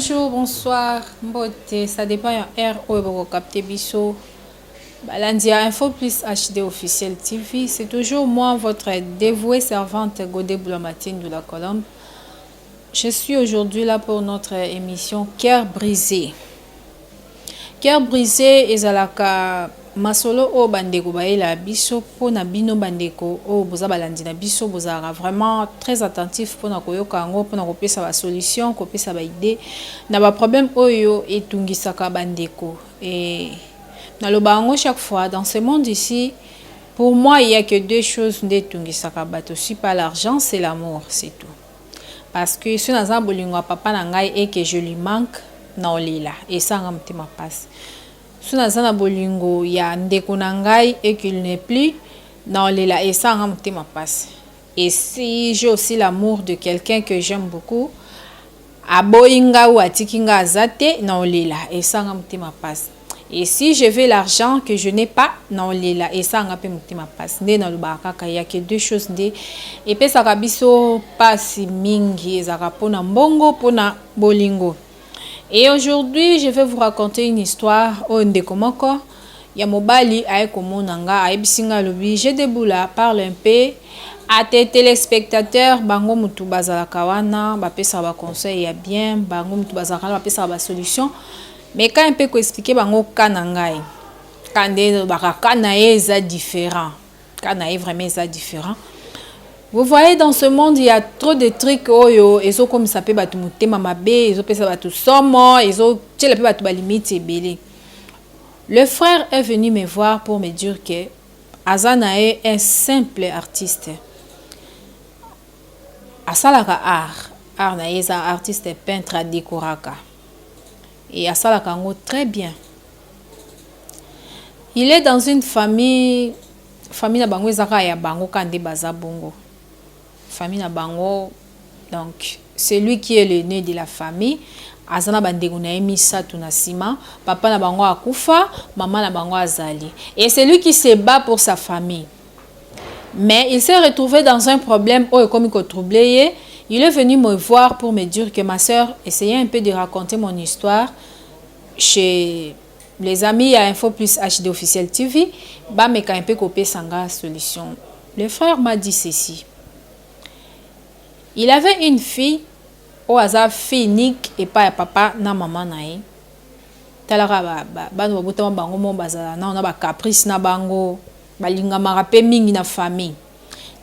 Bonjour, bonsoir, mbote, ça dépend ya heure oyo bokokapte biso. Balandi ya Info Plus HD Officiel TV, c'est toujours moi, votre dévouée servante Godé Boulamatine de la Colombe. Je suis aujourd'hui là pour notre émission Cœur brisé. Cœur brisé ezalaka masolo oyo bandeko bayela biso mpona bino. Bandeko oyo boza balandi na biso, bozalaka vraiment très attentif mpona koyoka yango, mpona kopesa basolution, kopesa baidée na baproblème oyo etungisaka bandeko. E naloba yango chaque fois, dans ce monde ici, pour moi, il y a que deux choses nde etungisaka bato: si pas l'argent, c'est l'amour, c'est tout. Parce que soki naza na bolingo ya papa na ngai et que je lui manque, na olela, esanga motema mpasi. So naza na bolingo ya ndeko na ngai et qu'il n'est plus, na olela, esanga motema mpasi. Et si j'ai aussi l'amour de quelqu'un que j'aime beaucoup, aboyi ngai ou atiki ngai, aza te, na olela, esanga motema mpasi. Et si je veux l'argent que je n'ai pas, na olela, esanga mpe motema mpasi. Nde nalobaka kaka, yake deux choses nde epesaka biso mpasi mingi: ezalaka mpona mbongo, mpona bolingo. Et aujourd'hui, je vais vous raconter une histoire oyo ndeko moko ya mobali aye komona nga, ayebisi nga, alobi: "Jedebula, parle un peu à tes téléspectateurs. Bango mutu bazalaka wana, bapesaka baconseil ya bien, bango mutu bazalaka wana, bapesaka basolution. Mais ka mpe koexpliquer bango ka na ngai, ka nde lobaka, ka na ye eza différent, ka na ye vraiment eza différent." Vous voyez, dans ce monde, il y a trop de trucs oyo ezokomisa mpe bato motema mabe, ezopesa bato somo, ezotiela mpe bato balimite ebele. Le frère est venu me voir pour me dire que aza na ye un simple artiste, asalaka art. Art na ye eza artiste peintre, adekoraka et asalaka yango très bien. Il est dans une famille, famille na bango eza kaka ya bango kaka nde baza bongo, famille na bango. Donc c'est lui qui est le né de la famille. Aza na bandeko na ye misato na nsima. Papa na bango akufa, mama na bango azali, et c'est lui qui se bat pour sa famille. Mais il s'est retrouvé dans un problème oyo ekomi kotroubler ye. Il est venu me voir pour me dire que: "Ma sœur, essayez un peu de raconter mon histoire chez les amis à Info Plus HD Officiel TV, bameka un peu kopesa nga solution." Le frère m'a dit ceci: il avait une fille oyo aza fille unique epai ya papa na mama na ye. Talaka, bana babotama bango mo bazala nao na bacaprice na bango, balingamaka mpe mingi na famille.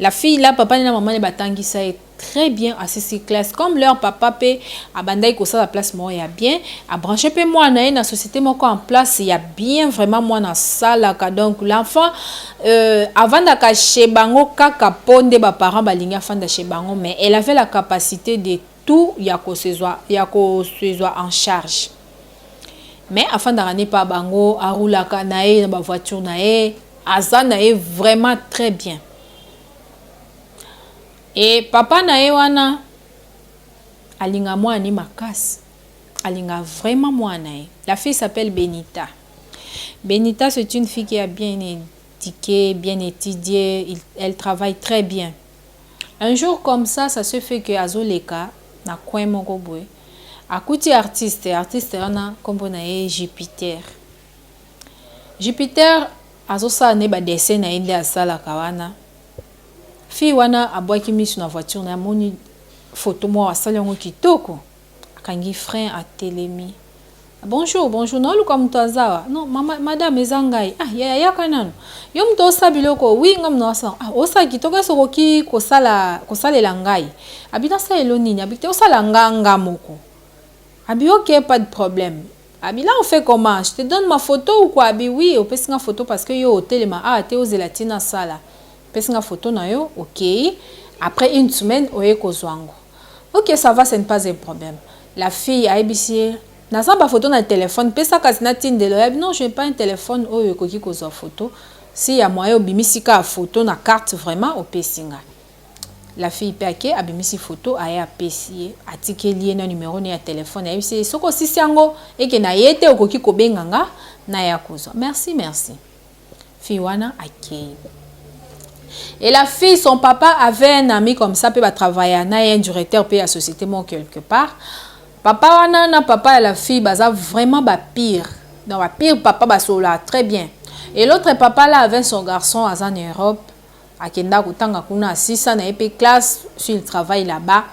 La fille là, papa na mama ne batangisa ye très bien, asisi classe comme leur papa mpe abandaki kosala place moko ya bien, abranche mpe mwana ye na société moko en place ya bien. Vraiment, mwana asalaka. Donc l'enfant avandaka chez bango kaka mpo nde baparent balingi afanda chez bango, mais elle avait la capacité de tout ya kosezwa en charge. Mais afandaka ne pa bango, arulaka na ye na bavoiture na ye, aza na ye vraiment très bien. E papa na ye wana alinga mwana ye makasi, alinga vraiment mwana ye. La fille s'appelle Benita. Benita, c'est une fille qui a bien éduqué, bien étudié, elle travaille très bien. Un jour comme ça se fait que azoleka na coin moko boye, akuti artiste. Artiste wana, nkombo na ye Jupiter. Jupiter azosala nde badessin na ye nde asalaka wana. Fille wana abwaki miso na voiture na ye, amoni photo moko asali yango kitoko, akangi frein, atelemi: "Bonjour, bonjour, naoluka moto aza wa." "Non, mama, madame, eza ngai." "Ah, yaya, yaka nano. Yo moto osala biloko?" "Oui, nga moto osala." "Ah, osala kitoko. Ese okoki kosala, kosalela ngai?" Abi: "Nasalela nini?" Abi: "Te, osala nga, nga moko." Abi: "Ok, pas de problème." Abi: "Là, on fait comment? Je te donne ma photo ou quoi?" Abi: "Oui, opesi nga photo, parce que yo otelema awa te, ozela ntina asala. Opesi nga photo na yo, ok, après une semaine oye kozwa yango." "Ok, ça va, ce n'est pas un problème." La fille ayebisi ye: "Naza bafoto na telefone, pesa kasi natindela." Oyabi: "Non, je n'ai pas un téléphone oyo ekoki kozwa photo. Si ya moyen, obimisi kaka photo na carte, vraiment opesi nga." La fille mpe ake, abimisi photo, aye apesi ye, atikeli ye na numero ne ya telefone, ayebisi ye: "Soki osisi yango eke na ye te, okoki kobenga nga, naya kozwa." "Merci, merci." Fille wana akei. Et la fille, son papa avait un ami comme ça mpe batravailla na ye, un directeur mpe ya société moko quelque part. Papa wana na papa ya la fille baza vraiment ba pire. Donc ba pire papa basololaka très bien. Et l'autre papa là avait son garçon aza na Europe, akenda kotanga kuna, asisa na ye mpe classe, sur le travail là-bas.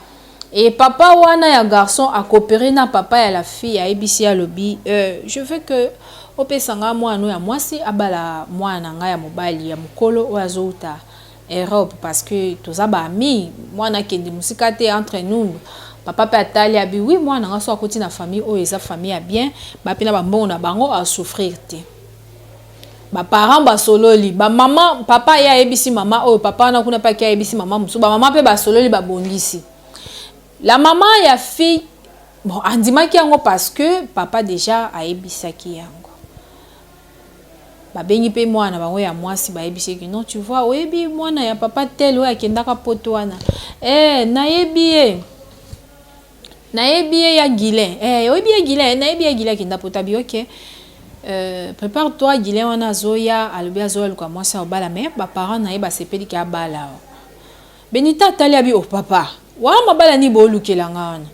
Et papa wana ya garçon acoopéré na papa ya la fille, ayebisi, alobi: Je veux que opesa nga mwana ya mwasi abala mwana na ngai ya mobali ya mokolo oyo azouta Europe, parce que toza baami, mwana akende mosika te entre nous." Papa mpe atali, abi: "Oui, mwana nga so akoti na famille oyo, eza famille ya bien, bape na bambongo na bango, asouffrir te." Baparent basololi, bamama, papa ye ayebisi mama oyo, papa wana kuna mpe aki ayebisi mama mosusu, bamama mpe basololi, babongisi. La mama ya fille, bon, andimaki yango parce que papa déjà ayebisaki yango. Babengi mpe mwana bango ya mwasi, bayebisaki: "Non, tu vois, oyebi mwana ya papa tel oyo akendaka Poto wana?" Nayebi ye, nayebi ye, ya Guilin. Oyebi ye Guilin?" "Nayebi ye Guilin, akenda Poto." Abi: "Ok, prépare toi Guilin wana azoya, alobi azoya luka mwasi abala, mais baparent na ye basepeliki abala." Benita atali, abi: "Oh papa, wana mabala nini boolukelanga wana?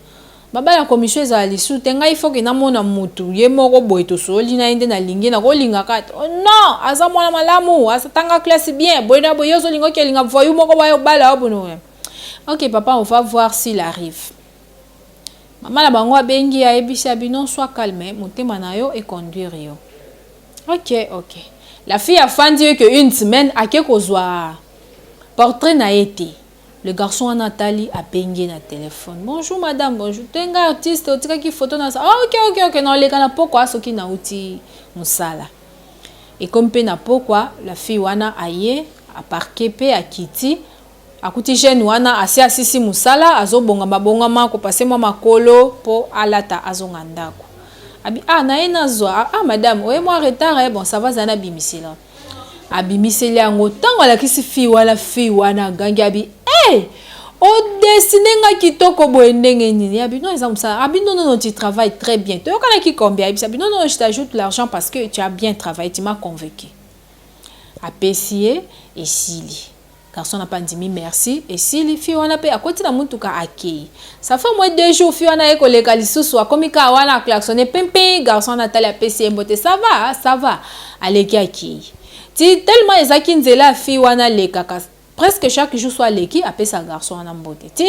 Mabala ya commission ezala lisu te. Ngai foke namona mutu ye moko boye, tosololi na ye nde nalingi, nakolingaka te. Oh, non, aza mwana malamu, azatanga classe bien, boye na boye. Ye ozolinga oki alinga voyou moko boye, obala o bono." "Ok papa, on va voir s'il arrive." Mama na bango abengi, ayebisi, abi: "Non, sois calme, motema na yo econduire yo." Ok, la fille afandi ye ke une semaine, ake kozwa portrait na ye te. Le garçon wana atali, abengi na téléphone: "Bonjour madame." "Bonjour." "Tenga artiste, otikaki photo na." "Ah, ok, naoleka na pokwa soki nauti mosala." Ekomi mpe na pokwa, la fille wana aye, aparquer mpe akiti, akuti jeune wana asi asisi mosala, azobongama bongama, kopase mwa makolo mpo alata, azonga ndako. Abi: "Ah, naye nazwa." "Ah madame, oye mwa retard." Eh, bon, ça va, zala, nabimisela. Abimiseli yango. Ntango alakisi fille wana, fille wana agangi, abi: "Hey, odessiner nga kitoko boye ndenge nini?" Abi: "Non, eza mosala." Abi: "Non, non, non, tu travailles très bien. Toyokanaki combien?" Ayebisi, abi: "Non, non, je t'ajoute l'argent parce que tu as bien travaillé, tu m'as convaincu." Apesi ye, esili. Garçon na mpe andimi, merci, esili. Fille wana mpe akoti na mutuka, akei. Ça fait moins 2 jours, fille wana ye koleka lisusu, akomi kaka wana, aklaxonner pempe. Garçon wana atali, apesi ye mbote: "Ça va?" "Ça va." Aleki, akei. Ti tellement ezalaki nzela ya fille wana alekaka presque chaque jour, so aleki, apesa garçon wana mbote. Ti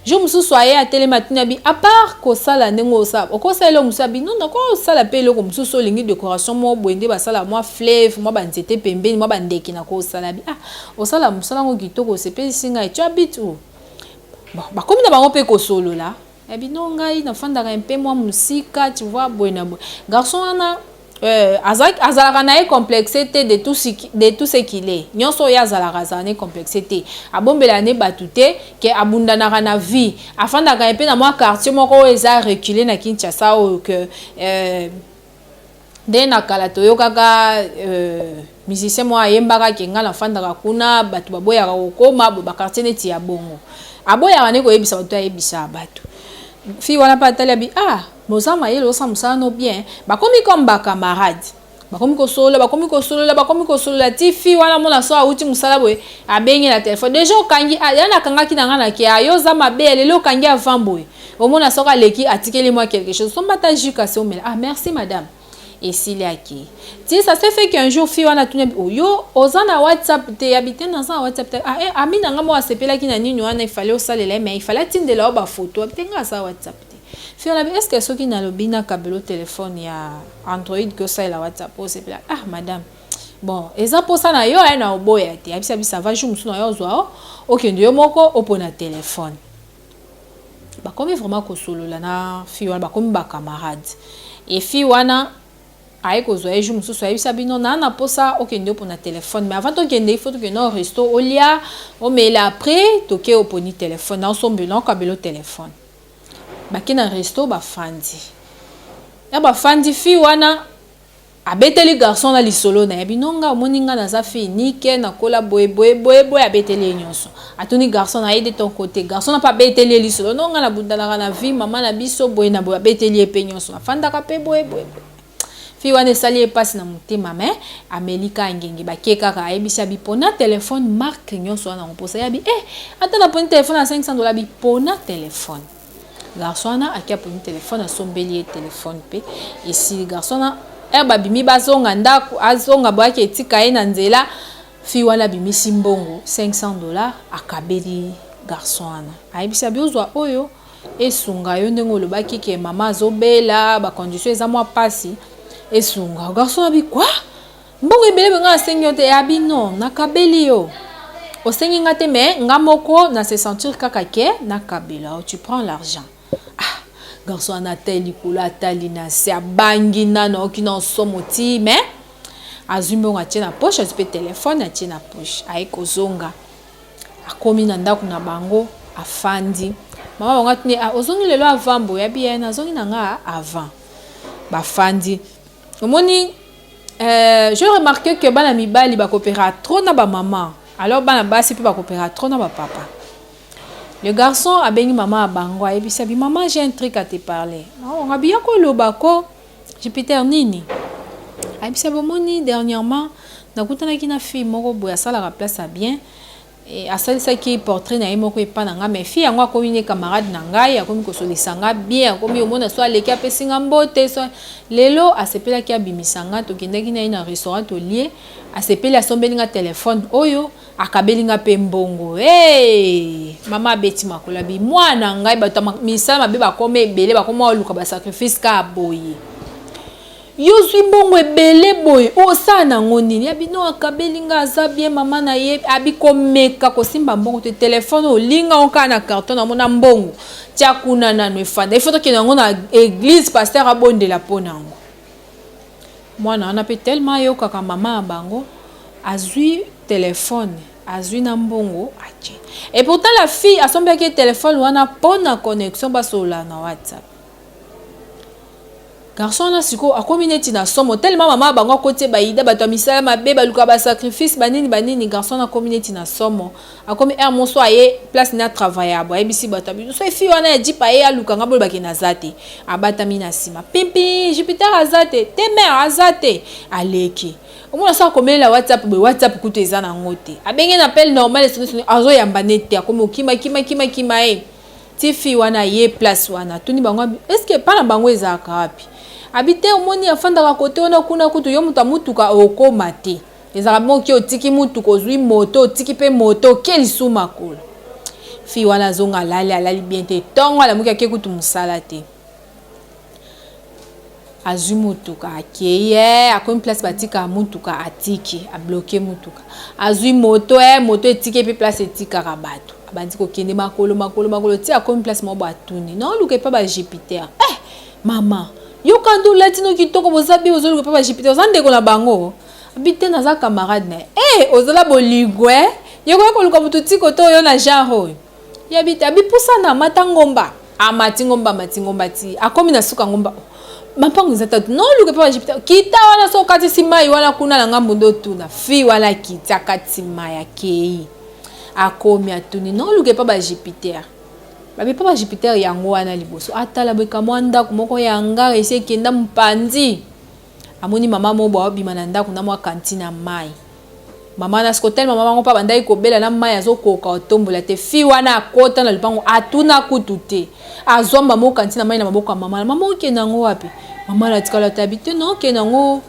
jour mosusu aye, atelemi, atuni, abi: "À part kosala ndenge osala, okosala eloko mosusu?" Abi: "Non, nakosala mpe eloko mosusu. Olingi décoration moko boye nde basala mwa fleuve, mwa banzete pembeni, mwa bandeke, nakosala." Abi: "Ah, osala mosala yango kitoko, osepelisi ngai. Tu habites où?" Bon, bakomi na bango mpe kosolola. Abi: "Non, ngai nafandaka mpe mwa mosika, tu vois, boye na boye." Garçon wana azalaka na ye complexe te de tout ce qu'il est. Nyonso oyo azalaka, azala na ye complexe te, abombela ne bato te ke abundanaka na vie. Afandaka ye mpe na mwa quartier moko oyo eza reculé na Kinshasa, oyo ke nde na kala toyokaka musicien moko ayembaka ke: "Ngai nafandaka kuna, bato baboyaka kokóma baquartier neti ya bongo." Aboyaka nde koyebisa bato, ayebisa bato. Fille wana mpe atali, abi: "Ah, boza mayele, osala mosala no bien." Bakomi comme bacamarade, bakomi kosolola, bakomi kosolola, bakomi kosolola. Ti fille wana mona so awuti mosala boye, abengi na telefone: "Déjà okangi ya nakangaki na nga na ke ayo oza mabe, lelo okangi avant boye." Omona soki aleki, atikeli mwa quelque chose: "Somba ata jus kasi omela." "Ah, merci madame." Esili, akei. Ti ça se fait qu'un jour fille wana atuni: "Oyo oza na WhatsApp te?" "Yabi te, naza na WhatsApp te." "Ah, eh, ami na nga moko asepelaki na nini wana, ifale osalela ye, mais ifale atindela yo bafoto." "Te, nga aza WhatsApp te." Fille wana: "Est ce que soki nalobi nakabelo telefone ya Android ke osalela WhatsApp, osepela?" "Ah madame, bon, eza mposa na yo, aye na oboya te." Ayebisi, abi: "Ça va, jour mosusu na yo ozwa o okende yo moko opona telefone." Bakomi vraiment kosolola na fille wana, bakomi bacamarade. E fille wana aye kozwa ye jour mosusu, ayebisa bino: Na mposa okende opona telefone, mais avant tokende, il faut tokende au resto, olia, omela, après toke oponi telefone, naosombela, okabela telefone. Bake na resto, bafandi ya bafandi. Fille wana abeteli garçon na lisolo na ye: "Bino, nga omoni, nga naza fille nike, nakola boye boye boye boye." Abeteli ye nyonso. Atuni garçon na ye: "De ton côté?" Garçon na mpe abeteli ye lisolo: "No, nga nabundanaka na vie, mama na biso boye na boye." Abeteli ye mpe nyonso, afandaka mpe boye boye boye. Fille wana esali ye mpasi na motema, me ameli ka ngenge. Bake kaka, ayebisi, abi: "Pona telefone, marque nyonso wana mposa." Yabi: "Eh, ata naponi telefone ya 500 dollars." Abi: "Pona telefone." Garçon wana ake aponi telefone, asombeli ye telefone mpe esili. Garçon wana heure babimi bazonga ndako, azonga boyaki etika ye na nzela. Fille wana abimisi mbongo 500 $ akabeli garçon wana, ayebisi abi: "Ozwa oyo esunga yo ndenge olobaki ke mama azobela, bacondition eza mwa mpasi, esunga." Garçon abi: "Quoi? Mbongo ebele benga asengi yo te?" Abi: "Non, nakabeli yo, osengi nga te, mais nga moko na se sentir kaka ke nakabela. Tu prends l'argent." Ah, garçon wana atali likolo, atali na se, abangi nano, aoki na osomo ti, mais azwi mbongo, atie na poche, azwi mpe telefone, atie na poche, aye kozonga. Akomi na ndako na bango, afandi. Mama bango atuni: "Ah, ozongi lelo avant?" Boye abi: "Ye nazongi na nga avant." Bafandi, omoni, j'ai remarqué que bana mibali bakopera trop na bamama, alors bana basi mpe bakopera trop na bapapa. Le garçon abengi mama ya bango, ayebisi abi: "Mama, j'ai un truc à te parler." Mama abi: "Ya koloba ko, Jupiter, nini?" Ayebisi abi: "Omoni, dernièrement nakutanaki na fille moko boye, asalaka place ya bien, asalisaki portrait na ye moko epa na ngai. Mais fille yango akomi ne camarade na ngai, akomi kosolisa nga bien, akomi omona so aleki apesi nga mbote. So lelo asepelaki abimisa nga, tokendaki na ye na restaurant, tolie, asepeli, asombeli nga telefone oyo, akabeli nga mpe mbongo." Hey! Mama abeti makolo, abi: "Mwana ngai, bato misala mabe bakoma ebele, bakoma oluka basacrifice kaka boye. Yo zwi mbongo ebele boye, osala nango nini?" Abi: "No, akabeli nga, aza bien mama na ye." Abi: "Komeka kosimba mbongo te. Telefone olinga ngo kaka na carton nango na mbongo, tia kuna nano efanda. Ifo tokende yango na église, pasteur abondela mpo na yango." Mwana wana mpe tellement ayokaka mama ya bango, azwi telefone, azwi na mbongo, atie. Et pourtant la fille asombelaki telefone wana mpo na connexion, basolola na WhatsApp. Garçon wana sikoyo akomi neti na somo, tellement mama bango akoti bayida bato ya misala mabe, baluka basacrifice, banini banini. Garçon wana akomi neti na somo, akomi heure moso aye place na travail abo, ayebisi bato abi so efi wana ya jeep aye aluka nga, bolobaki naza te. Abatami na nsima pimpi, Jupiter aza te te, mare aza te. Aleki omona so akomelela WhatsApp boye, WhatsApp kutu eza nango te. Abenge na appel normal, esoni azoyamba ne te. Akomi okima kima kima kima ye ti fille wana ye place wana. Atuni bango: "Est-ce epa na bango ezalaka wapi?" Abi: "Te, omoni, afandaka kote wana kuna. Kutu yo moto amutuka okóma te, ezalaka moki otiki mutuka, ozwi moto, otiki mpe moto, oke lisu makolo." Fille wana azonga, alali, alali bien te. Ntongo alamuki, ake kutu mosala te, azwi mutuka, akei ye, akomi place batikaka mutuka, atiki, abloquer mutuka, azwi moto, e moto etiki mpe place etikaka bato. Abandi kokende makolo makolo makolo ti akomi place moko bo, atuni: "Naoluka epa bajupiter." "Eh, mama, yoka nde olati no kitoko, boza bi ozoluka epa bajupiter, oza ndeko na bango?" Abi: "Te, naza camarade na ye." "E, ozala bolingo e yokoya koluka motu tiko to oyo na genre oyo yabi te." Abi: "Pusana, amata ngomba." Amati ngomba, amati ngomba ti akomi na suka ngomba. Mampango eza tatu. "Noluka epa bajupiter." "Kita wana, so okatisi mai wana, kuna na ngambo nde otuna." Fille wana akiti, akatisi mai, akei, akomi, atuni: "Noluka epa bajupiter." Babi: "Epa bajupiter yango wana liboso." Atala boyeka mwa ndako moko ya ngara esi ekenda mopanzi. Amoni mama moko boye abima na ndako na mwa kantine ya mai. Mama na siko telema, mama yango mpe abandaki kobela na mai, azokoka otombola te. Fille wana akota na lupango, atuna kutu te, azwa mama okantine na mai na maboko ya mama. "Mama, okende yango wapi?" Mama na tikala tabi te. "Naokende yango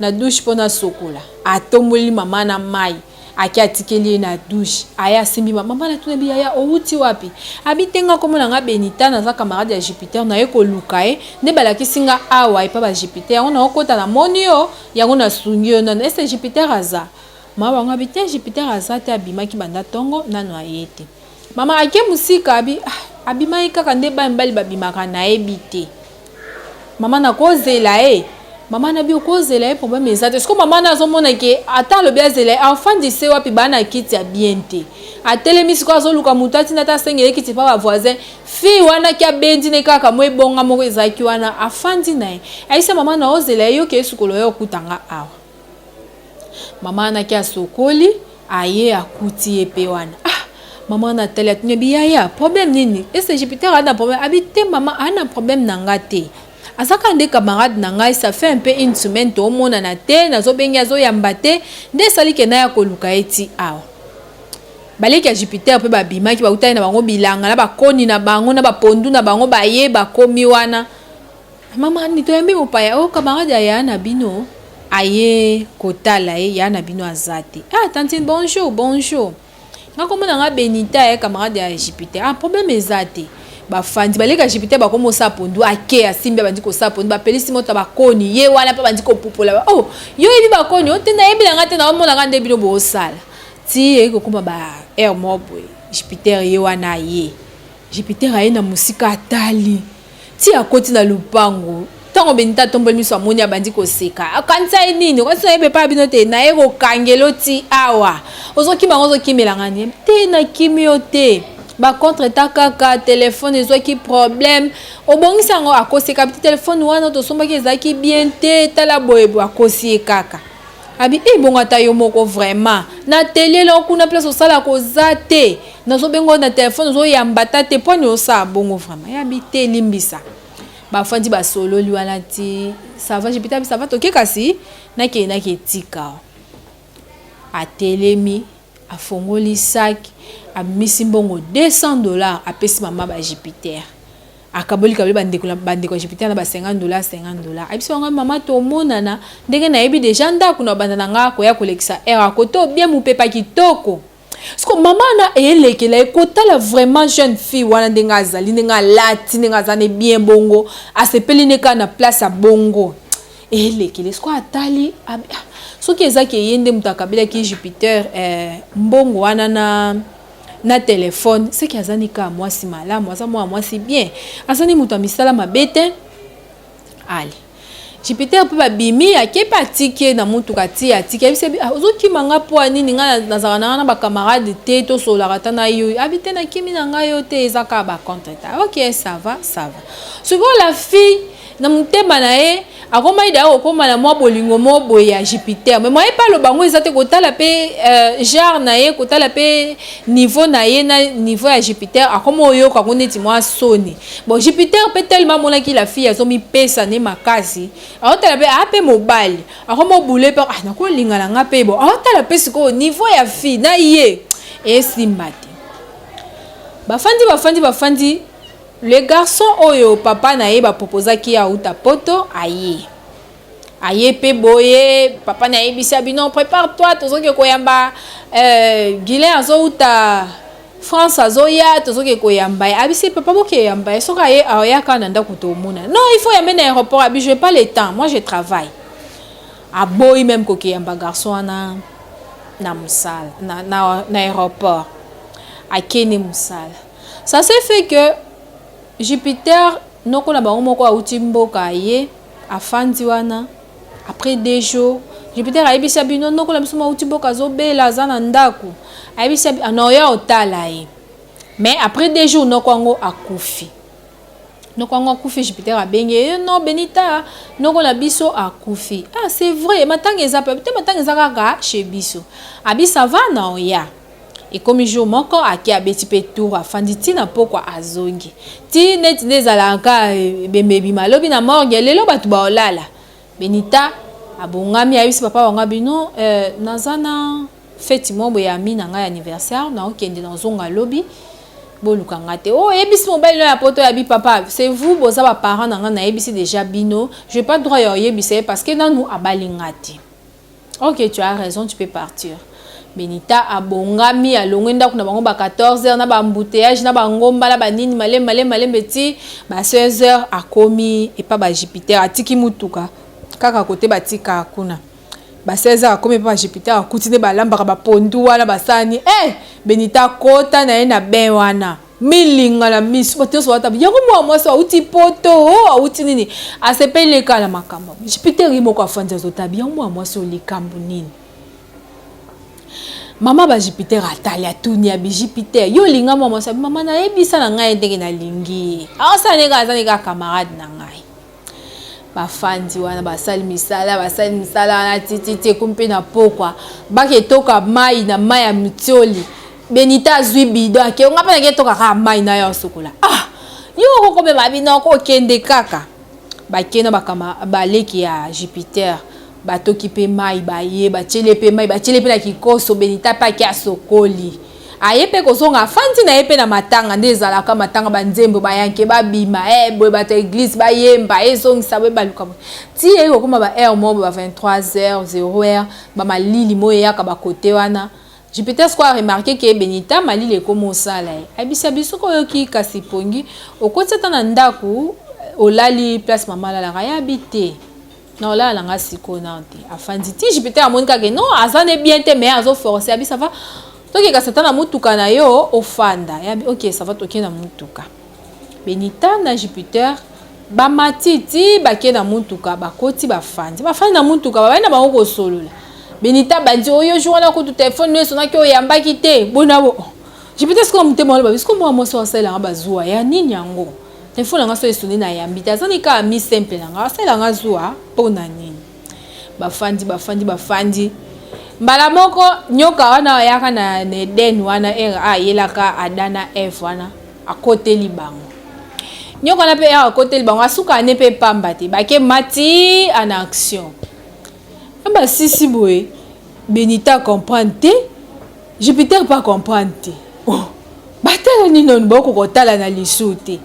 na douche mpo nasokola." Atomboli mama na mai, ake atikeli ye na douche, aya asimbi mama na tuna bi: "Yaya, owuti wapi?" Abi: "Tenga, komona nga Benita, naza camarade ya Jupiter, naye koluka ye nde balakisi nga awa epa bajupiter, yango naokota, namoni yo, yango nasungi yo nano. Ese Jupiter aza?" Mama bango abi: "Te, Jupiter aza te, abimaki banda ntongo, nano aye te." "Mama ake mosika?" Abi: "Ah, abimaki kaka nde bana mibali babimaka, nayebi te." "Mama, nakozela ye." Mama na bi: "Okozela ye, problème eza te." Siko mama na azomona ke ata alobi azela ye, afandise wapi? Baa na kiti ya bien te. Atelemi sikoyo, azoluka moto atinda ata asengele kiti mpa bavoisin. Fille wana ki abendi ne kaka mo ebonga moko ezalaki wana, afandi na ye, ayisa mama: "Na ozela ye, yoke esukolo ye, okutanga awa." Mama wana ki asokoli, aye akuti ye mpe wana. Ah, mama wana atali, atuni bi: "Yaya, problème nini? Ese Jupiter aza na problème?" Abi: "Te mama, aza na problème na nga te, azaka nde camarade na ngai. Ça fait un peu une semaine toomonana te, nazobengi, azoyamba te, nde esali ke naya koluka ye ti awa." Baleki ya Jupiter mpe babimaki, bautaki na bango bilanga na bakoni na bango na bapondu na bango, baye bakomi wana. Mama ni toyambi mopaya o oh, camarade ya ya na bino aye kotala ye, ya na bino aza te. Ah tantine, bonjour, bonjour. Nga kombo na nga Benita ya camarade ya Jupiter. Ah problème eza te. Bafandi baleki ya Jupiter bakomi kosala pondu, ake asimbi abandi kosala pondu, bapelisi moto ya bakoni ye wana mpe abandi kopupola. Oh yo oyebi bakoni o te, nayebi na nga te, naomonaka nde bino bosala. Ti eyei kokoma ba heure moko boye, Jupiter ye wana aye. Jupiter aye na mosika atali ti akoti na lupango. Ntango Benita atomboli miso amoni abandi koseka. Akanisa ye nini? Okanisi nayebi epai bino te? Naye kokangelo ti awa. Ozokima ngo ozokimela nga nini? Te nakimi yo te. Ba contre ta kaka telefone ezwaki problème. Obongisi yango akoseka te telefone wana tosombaki ezalaki bien te. Tala boye boye akosi ye kaka. Abi eh bongo ata yo moko vraiment na tele la kuna place osala koza te nazo bengo na telefone ozo yamba ta te poni osala bongo vraiment ya bi te limbisa bafandi basololi wana ti ça va jipita ça va toke kasi nakende nake tika atelemi afongoli sac abimisi mbongo 200 dollars, apesi mama ba Jupiter, akaboli kaboli bandeko na bandeko ya Jupiter na ba 50 dollars, 50 dollars. Ayebisi bango: "Mama, tomonana ndenge nayebi deja ndako na banda na nga koya kolekisa heure akote obie mopepa kitoko." Siko mama na eyelekela ye kotala vraiment jeune fille wana ndenge azali, ndenge alati, ndenge aza ne bien bongo, asepeli ne kaka na place ya bongo eyelekele. Siko atali ah, soki ezaki ye nde moto akabelaki Jupiter mbongo wana na telefone, seki aza ni kaka mwasi malamu, aza mwana mwasi bien, aza ni moto ya misala mabe te. Ale Jupiter mpe babimi, ake mpe atiki ye na motuka ti atiki. Ayebisi: ah, ozokima nga mpo ya nini? Nga nazalaka na nga na bacamarade te, tosololaka ata na yo. Abi: "Te, nakimi na ngai yo te, eza kaka bacontretemps." Ok, ça va, ça va. Sikoyo la fille na motema na ye akomaki daya kokóma na mwa bolingo mo boye ya Jupiter, mais moye mpe aloba yango eza te. Kotala mpe genre na ye, kotala mpe niveau na ye na niveau ya Jupiter, akoma oyoka yango neti mwa soni. Bon, Jupiter mpe tellement amonaki la fille azomipesa ne makasi, aotala mpe aa mpe mobali akoma obule mpe ah, nakolinga na nga mpe. Bon, aotala mpe sikoyo niveau ya fille na ye esimba te. Bafandi, bafandi, bafandi. Le garçon oyo papa na ye baproposaki ye auta Poto aye, aye mpe boye. Papa na yebisi bino: "Prépare toi, tozoki koyamba Guilin, azouta France, azoya, tozoki koyamba ye." Abisi: "Papa, bokeyamba ye, soki aye ayaka na ndako tomona." "Non, il faut yambe na aéroport." Abi: "Je pas le temps, moi je travaille." Aboyi même kokeyamba garçon wana na mosala na aéroport, akende mosala. Ça s'est fait que Jupiter, noko na bango moko auti mboka, ye afandi wana. Après 2 jours, Jupiter ayebisa bino: "Noko na biso auti mboka, azobela, aza na ndako." Ayebisa anoya otala ye, mais après 2 jours noko yango akufi. Noko yango akufi. Jupiter abengi ye: "No Benita, noko na biso akufi." "Ah, c'est vrai, matanga eza pe te?" "Matanga eza kaka chez biso." Abi: "Ça va, na oya." Ekomi jour moko, ake abeti mpe tour, afandi ntina pokwa, azongi ti neti nde ezalaka ebembe ebima alobi na morgue, lelo bato baolala. Benita abongami, ayebisi papa wanga bino: "Naza na feti moko boye ya ami na ngai, anniversaire, naokende, nazonga lobi, boluka nga te." O oyebisi mobali no ya Poto? Yabi: "Papa, c'est vous boza baparent na ngai, nayebisi déjà bino, j'ai pas droit ya oyebisa ye parce que nanu abali nga te." "Ok, tu as raison, tu peux partir." Benita abongami, alongwe ndako na bango ba 14 heures na baembouteillage na bangomba na banini, malembe malembe malembe ti ba 16 heures akomi epa bajupiter. Atiki mutuka kaka kote batika kuna. Ba 16 heures akomi epa bajupiter, akuti nde balambaka bapondu wana basani. Eh, Benita akota na ye na bain wana, milinga na miso, bato nyonso bata yango mwa mwasi auti Poto o auti nini, asepeli kaka na makambo. Jupiter ye moko afandi, azotabi yango mwa mwasi oyo likambo nini. Mama bajupiter atali, atuni, abi: "Jupiter, yo olinga mwa mwasi?" Abi: "Mama, nayebisa na ngai ndenge nalingi ye, aosala ndenge aza ndenge camarade na ngai." Bafandi wana, basali misala, basali misala wana tititi, ekomi mpe na pokwa, baketoka mai na mai ya mitioli. Benita azwi bidon, ake: "Nga mpe nake toka kaka mai na yo osokola." "Ah, yo okokomema bino, okokende kaka." Bakenda bakama baleki ya Jupiter, batoki mpe mai, baye batieli mpe mai, batieli mpe na kikoso. Benita mpe ake asokoli. Aye mpe kozonga, afandi na ye mpe na matanga. Nde ezalaka matanga, banzembo bayanke babima, boye bato ya église bayemba, ezongisa boye, baluka boye, ti ye kokóma ba heure moko, ba 23 heures 0 heure, bamalili mo eyaka bakote wana. Jupiter sikoyo aremarquer ke Benita malili ekóma osala ye. Ayebisa biso soki oyoki kasi pongi, okoti ata na ndako, olali place mama alalaka. Ayabi te na olala na nga sikoyo nano te. Afandi ti Jupiter amoni kaka non, aza ne bien te, mais azoforce. Abi: "Ça va, tokeka ata na mutuka na yo, ofanda." Yabi: "Ok, ça va." Toke na mutuka, Benita na Jupiter bamati ti bake na mutuka, bakoti, bafandi, bafandi na mutuka, babandi na bango kosolola. Benita bandi oyo jour wana kutu telefone no esonaki, oyambaki te bona bo. Jupiter sikoyo motema wana babi sikoyo mwa mwasi asalelanga bazuwa ya nini yango? Telefone nanga so esoni, nayambi te, aza ni kaka mi simple nanga, asalelanga zuwa mpo na nini? Bafandi, bafandi, bafandi. Mbala moko nyoka wana ayaka na Eden wana, ere ayelaka Adam na Eve wana, akoteli bango. Nyoka wana mpe ere akoteli bango, asuka ane mpe pamba te, bake mati en action. Basisi boye, Benita comprendre te, Jupiter pas comprendre te. Oh, batala nini noni, bakoka kotala na lisu te.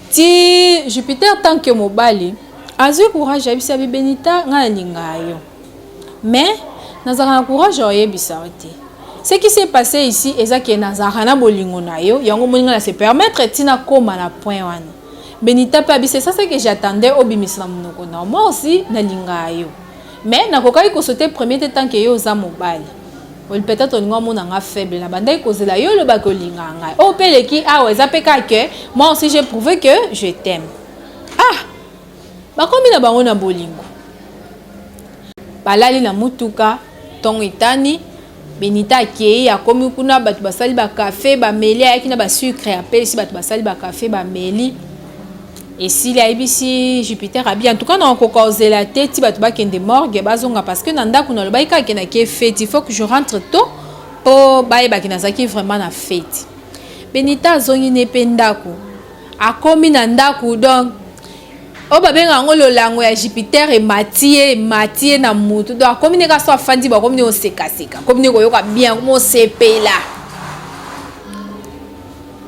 Ti Jupiter, tant que mobali, azwi courage, ayebisi abi: "Benita, ngai nalingaka yo, mais nazalaka na courage ya oyebisa yo te. Ce qui s'est passé ici eza ke nazalaka na bolingo na yo, yango omoni ngai na se permettre ntina kóma na point wana." Benita mpe abi: "C'est ça ce que j'attendais obimisa na monoko na yo. Moi aussi nalingaka yo, mais nakokaki kosauter premier te tant que yo oza mobali. Peut-être olingi omona nga faible. Na bandaki kozela yo olobaki olingaka ngai. Oyo mpe eleki awa eza mpe kaka ke moi aussi j'ai prouvé que je t'aime." Ah, bakomi na bango na bolingo, balali na mutuka. Ntongo etani, Benita akei, akomi kuna, bato basali bakafe, bameli. Ayaki na basucre, apesi bato, basali bakafe, bameli, esili. Ayebisi Jupiter, abi: "En tout cas nakokoka ozela te ti bato bakende morgue, bazonga, parce que na ndako nalobaki kaka akendaki feti. Il faut que je rentre tôt mpo bayebaki nazalaki vraiment na feti." Benita azongi ne mpe ndako. Akomi na ndako, donc oyo babenga yango lolango ya Jupiter emati ye, emati ye na mutu. Donc akomi ne kaka so afandi, bakomi ne osekaseka, akomi ne koyoka bien, akomi osepela.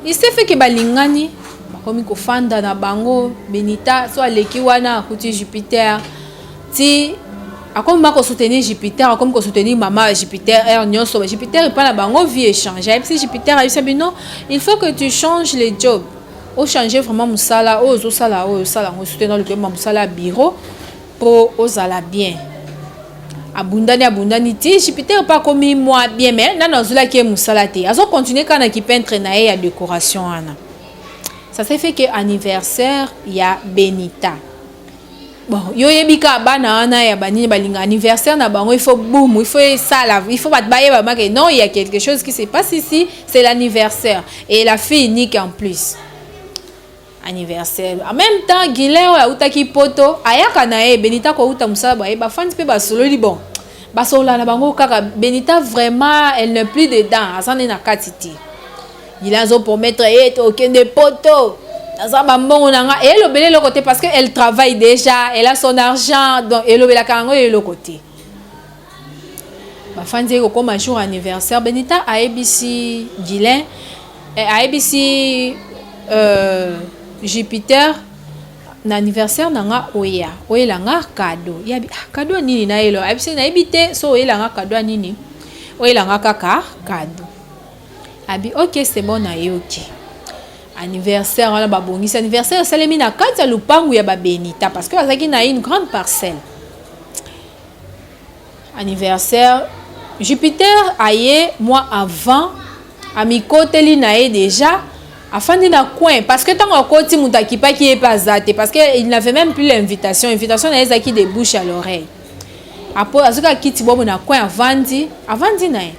Il s'est fait ke balingani, bakomi kofanda na bango. Benita so aleki wana, akuti Jupiter, ti akomi ma kosoutenir Jupiter, akomi kosoutenir mama ya Jupiter heure nyonso. Jupiter epai na bango, vie échange. Ayebisi Jupiter, ayebisa bino: "Il faut que tu changes les jobs, ochange vraiment mosala oyo ozosala, oyo osala yango, soutenir lukoyeba mosala ya bureau mpo ozala bien." Abundani, abundani ti Jupiter mpe akomi mwa bien, mais nano azolaki ye mosala te, azocontinue kaka na kipeintre na ye ya décoration wana. Ça s'est fait que anniversaire ya Benita, bon, yo oyebi kaka bana wana ya banini balinga anniversaire na bango, il faut boum, il faut esala, il faut bato bayeba make non, il y a quelque chose qui se passe ici, c'est l'anniversaire et la fille unique en plus. Anniversaire en même temps, Guilin oyo autaki Poto ayaka na ye. Benita kouta mosala, baye, bafandi mpe basololi. Bon, basolola na bango kaka. Benita vraiment, elle n'est plus dedans, aza nde na kati te. Guilin azopromettre ye: "Tokende Poto, naza bambongo na nga." Elobeli eloko te parce que elle travaille déjà, elle a son argent, donc elobelaka yango eloko te. Bafandi ye, kokóma jour anniversaire, Benita ayebisi Guilin, ayebisi Jupiter: "Na anniversaire na nga, oya oyela nga cadeau." Yabi: "Ah, cadeau nini nayelo?" Ayebisi: "Nayebi te so oyela nga cadeau ya nini, oyela nga kaka cadeau." Abi: "Ok, c'est bon." Nayoki anniversaire wana, babongisi anniversaire, esalemi na kati ya lupangu ya babenita parce que bazalaki na une grande parcelle. Anniversaire, Jupiter aye mwa avant, amikoteli na ye déjà, afandi na coin parce que ntango akoti, moto akipaki ye mpe aza te, parce que il n'avait même plus l'invitation. Invitation na ye ezalaki de bouche à l'oreille. Apo azoki akiti bobo na coin, avandi, avandi na ye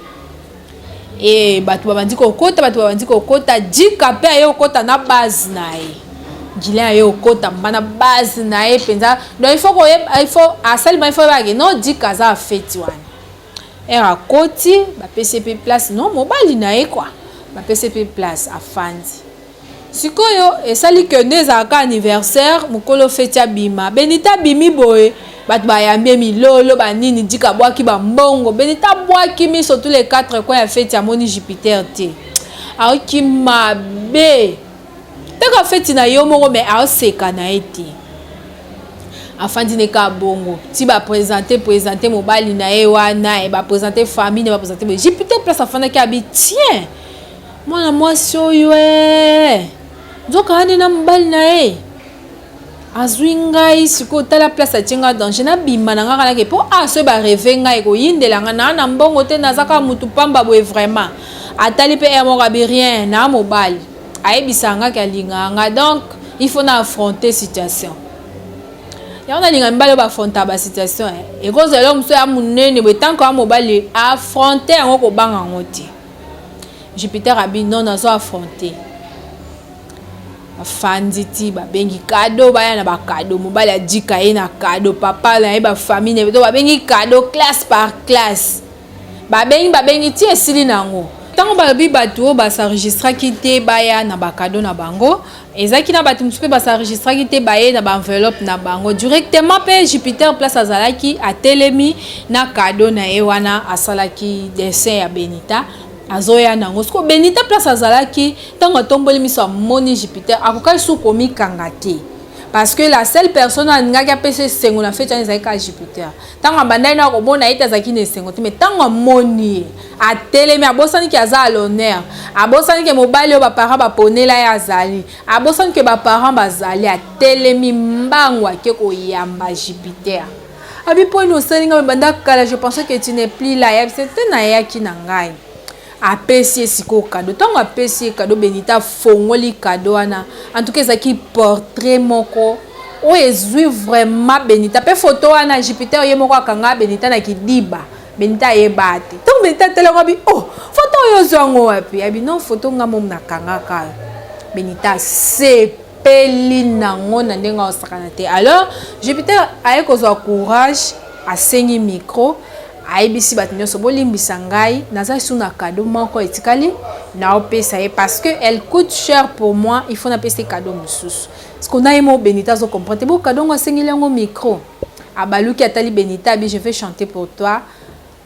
e bato babandi kokota, bato babandi kokota. Jika mpe aye kokota na base na ye. Gilin aye kokota mba na base na ye mpenza. Donc il faut koyeba, il faut asalima, il faut oyebake non, jika aza afeti wana. Ere akoti, bapesi ye mpe place, non, mobali na ye kua, bapesi ye mpe place, afandi. Sikoyo esali ke nde ezalaka anniversaire, mokolo feti abima. Benita abimi boye, bato bayambi ye milolo, banini. Jika abwaki bambongo. Benita abwaki miso tous les quatre coins ya feti, amoni Jupiter te. Aoki mabe. Taka feti na yo moko mais aoseka na ye te. Afandi ne kaka bongo. Ti ba presenter presenter mobali na ye wana, e ba presenter famille, ba presenter Jupiter place afandaki abi tiens. Mwana mwasi oyo eh. Nzoka ane na mobali na ye. Azui ngai sikoyo tala place atie ngai danger nabima na ngai kaka nake po ah soki ba reve ngai ekoyindela ngai naa na mbongo te naza kaka mutu pamba boye vraiment atali pe heure moko abi rien naa mobali ayebisaka ngai ke alingaka ngai donc il faut na affronter situation yango nalinga mibali oyo baaffrontaka ba situation eh. Ekozala eloko mosusu ya monene boye tant que mobali affronter yango kobanga yango te. Jupiter abi non nazo affronter. Bafandi ti babengi cadeau, baya na ba cadeau, mobali adika ye na cadeau, papa na ye ba famille na ye, donc babengi cadeau classe par classe, babengi babengi ti esili na yango. Ntango balobi bato oyo bas'enregistraki te baya na ba cadeau na bango, ezalaki na bato mosusu mpe bas'enregistraki te baye na ba enveloppe na bango directement. Mpe Jupiter place azalaki atelemi na cadeau na ye wana, asalaki dessin ya Benita azoya nango. Sikoyo Benita place azalaki, ntango atomboli miso amoni Jupiter, akokaki su komikanga te, parce que la seule personne oyo alingaki apesa esengo na feti wana ezalaki kaka Jupiter. Ntango abandaki na komona ye te, azalaki na esengo te, mais ntango amoni ye atelemi, abosani ke aza à l'honneur, abosani ke mobali oyo baparent baponela ye azali, abosani ke baparent bazali, atelemi mbangu ake koyamba Jupiter. Abi mpo nini osali ngai banda kala, je pensais que tu n'es plus là. Yebisa te nayaki na ngai. Apesi ye sikoyo cadeau. Ntango apesi ye cadeau, Benita afongoli cadeau wana, en tout cas ezalaki portrait moko oyo ezwi vraiment Benita. Mpe photo wana Jupiter ye moko akanga Benita na kidiba, Benita ayeba te. Ntango Benita atelango abi oh, photo oyo ozwa yango wapi? Abi non, photo nga momu nakangaka. Benita asepeli nango na ndenge aosakana te. Alors Jupiter aye kozwa courage, asengi micro, ayebisi bato nyonso bolimbisa ngai, naza su na cadeau moko etikali naopesa ye parce que elle coûte cher pour moi, il faut napesa ye cadeau mosusu. Parce que na ye mo Benita azo comprendre te, bo cadeau ngo asengeli yango micro. Abaluki atali Benita abi je vais chanter pour toi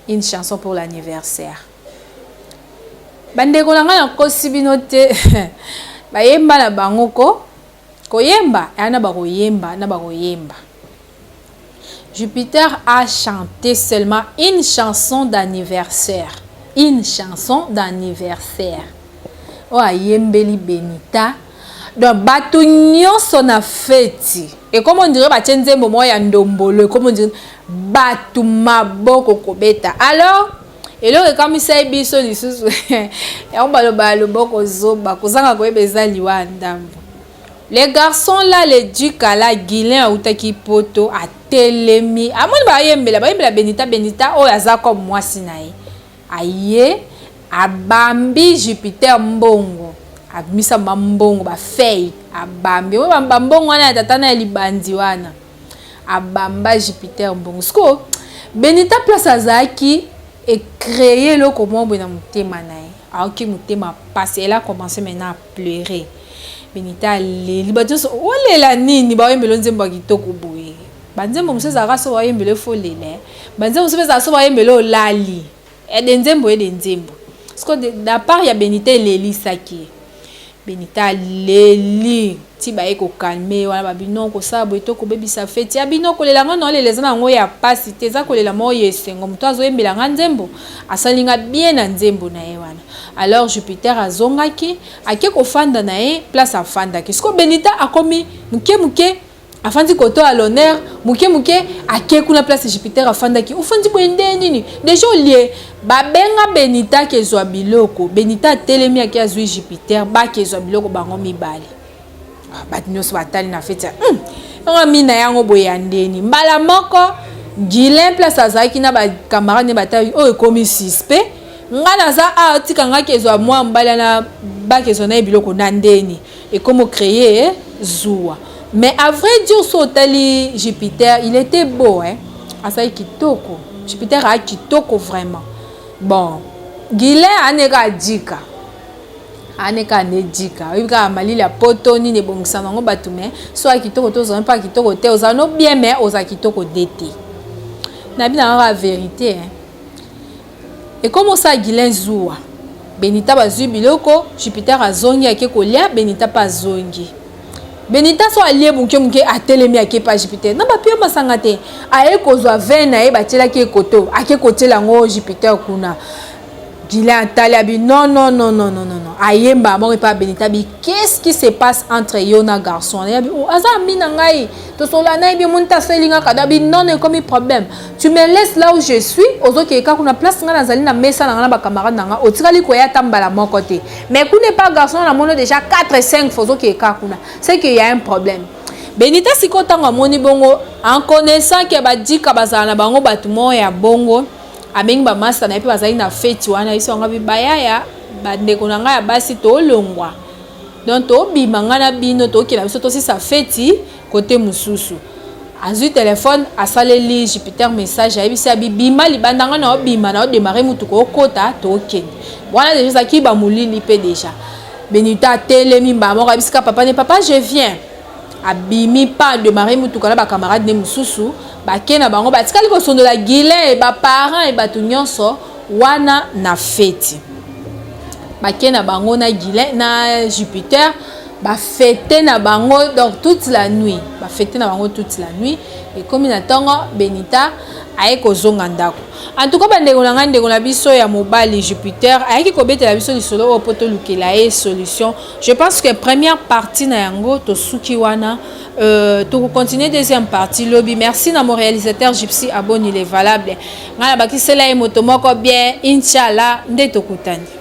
une chanson pour l'anniversaire. Bandeko na ngai, nakosi bino te, bayemba na bango ko koyemba eya na bakoyemba na bakoyemba. Jupiter a chanté seulement une chanson d'anniversaire, une chanson d'anniversaire oyo ayembeli Benita. Donc bato nyonso na feti ekoma on dirait batie nzembo moko ya ndombolo, ekoma on dirait bato maboko kobeta. Alors eloko ekamwisa ye biso lisusu yango, baloba loboko zoba kozanga koyeba eza liwa ya ndambo. Les garçons là, le duc ala Guilin autaki poto, atelemi, amoni bayembela bayembela Benita. Benita oyo aza comme mwasi na ye, aye abambi Jupiter mbongo, abimisa bambongo bafei, abambi oyo bambongo wana ya tata na ya libandi wana, abamba Jupiter mbongo. Sikoyo Benita place azalaki ecréer eloko moko boye na motema na ye, aoki motema pasi, elle a commencé maintenant à pleurer. Benita aleli, bato nyonso olela nini? Baoyembela nzembo ya kitoko boye. Banzembo mosusu ezalaka so baoyembela efo lela, banzembo mosusu ezalaka so baoyembela olali ede nzembo ede nzembo. Parce que da part ya Benita elelisaki Benita, aleli ti baye kocalmer wana, babino kosala boye to kobebisa feti ya bino. Kolela nga naolela eza nango ya pasi te, eza kolela moko ya esengo. Moto azoyembela nga nzembo asali nga bien na nzembo na ye wana. Alors Jupiter azongaki, ake kofanda na ye place afandaki. Sikoyo Benita akomi moke moke afandi koto ya l'honneur, moke moke ake kuna place Jupiter afandaki. Ofandi boye nde nini? Déjà olie babenga Benita kezwa biloko, Benita atelemi ake azwi Jupiter, bakezwa biloko bango mibale. Bato nyonso batali na feti yango mina yango boye ya ndeni. Mbala moko Guilin place azalaki na bacamarade ne batali oyo ekomi suspect. Nga naza awa, tika nga kezwa mwa mobali wana, bakezwa na ye biloko na ndeni ekomi ocréer zuwa. Mais à vrai dire, so otali Jupiter, il était beau, hein? Azali kitoko, Jupiter aya kitoko vraiment. Bon, Guilin aneka adika, aneka ane dika, oyebi kaka malili ya poto nini ebongisa nango bato. Mais so ya kitoko te, ozala mpe ya kitoko te, ozala no bien mais ozala kitoko de te. Nayebi na kaka vérité, hein? Ekomi osala Guilin zuwa. Benita bazwi biloko, Jupiter azongi ake kolia, Benita mpe azongi. Benita so alie moke moke atelemi ake pa Jupiter na bapie masanga te, aye kozwa vin na ye batielaki ye koto, ake kotiela yango Jupiter kuna. Guylain atali abi non non non non non non ayemba moko epa Benita bi qu'est-ce qui se passe entre yo na garçon wana yabi oh, aza ami na ngai tosolola na ye bi omoni te asali nga kado abi non ekomi problème tu me laisses là où je suis ozokende kaka kuna place ngai nazali na mesa na ngai na bacamarade na ngai otikali koya ata mbala moko te mais kuna epa garçon wana namoni déjà 4 5 fois ozokende kaka kuna c'est que y a un problème. Benita sikoyo ntango amoni bongo en connaissant que badika bazala na bango bato moko ya bongo, abengi bamasta na ye mpe bazali na feti wana, ayebisi bango abi bayaya bandeko na ngai ya basi, tolongwa donc tobima ngai na bino, tokenda biso tosisa feti kote mosusu. Azwi telefone, asaleli Jupiter message, ayebisi abi bima libanda, ngai na obima na odémarrer mutuka, okota tokende. Wana déjà ezalaki bamolili mpe déjà Benita atelemi mbala moko, ayebisi ka papa ne papa je viens. Abimi pa adémarrer mutuka na bacamarade ne mosusu, bake na bango, batikali kosondola Guylain, baparent e bato nyonso wana na feti. Bake na bango na Guylain na Jupiter, bafete na bango donc toute la nuit, bafete na bango toute la nuit. Ekomi na ntongo, Benita aye kozonga ndako. En tout cas bandeko na ngai, ndeko na biso ya mobali Jupiter ayaki kobetela biso lisolo oyo mpo tolukela ye solution. Je pense que première partie na yango tosuki wana, tokocontinue deuxième partie lobi. Merci na mon réalisateur Gypsy Aboni le valable. Ngai nabakisela ye moto moko bien, inchallah nde tokutani.